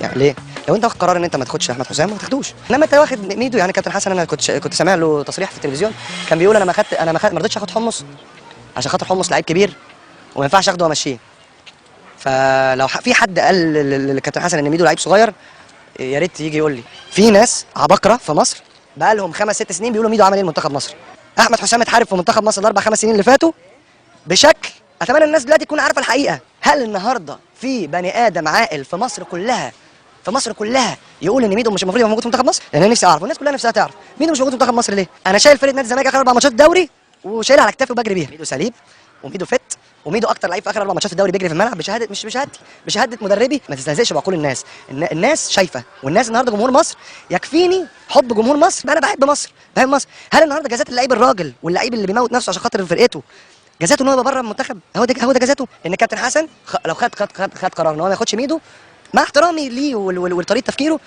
يعني ليه؟ لو انت واخد قرار ان انت ما تاخدش احمد حسام ما تاخدوش، انما انت واخد ميدو. يعني كابتن حسن انا كنت سامع له تصريح في التلفزيون كان بيقول انا ما خدت، انا ما رضيتش اخد حمص عشان خاطر حمص لعيب كبير وما ينفعش اخده وامشيه. فلو في حد قال للكابتن حسن ان ميدو لعيب صغير، يا ريت يجي يقول لي. في ناس عباقره في مصر بقى لهم 5 6 سنين بيقولوا ميدو عمل ايه لمنتخب مصر. احمد حسام اتحارب في منتخب مصر الاربع خمس سنين اللي فاتوا بشكل اتمنى الناس دلوقتي تكون عارفه الحقيقة. هل النهارده في بني ادم عاقل في مصر كلها، في مصر كلها، يقول ان ميدو مش المفروض يبقى موجود في منتخب مصر؟ لان انا نفسي اعرف، والناس كلها نفسها تعرف، ميدو مش موجود في منتخب مصر ليه؟ انا شايل فرقه نادي الزمالك اخر 4 ماتشات الدوري وشايلها على كتافي وبجري بيها. ميدو سليب وميدو fit وميدو اكتر لعيب في اخر 4 ماتشات في الدوري بيجري في الملعب، بشهادة، مش بشهادتي، بشهادة مدربي. ما تستهزئش بعقول الناس، الناس شايفه، والناس النهارده جمهور مصر، يكفيني حب جمهور مصر، انا بحب مصر، بحب مصر. هل النهارده جزات اللعيب الراجل واللعيب اللي بيموت نفسه عشان خاطر فرقته جزاته ان هو يبقى بره المنتخب؟ هو ده جزاته؟ ان كابتن حسن لو خد قرار ان هو ما ياخدش ميدو، مع احترامي ليه ولطريقه تفكيره،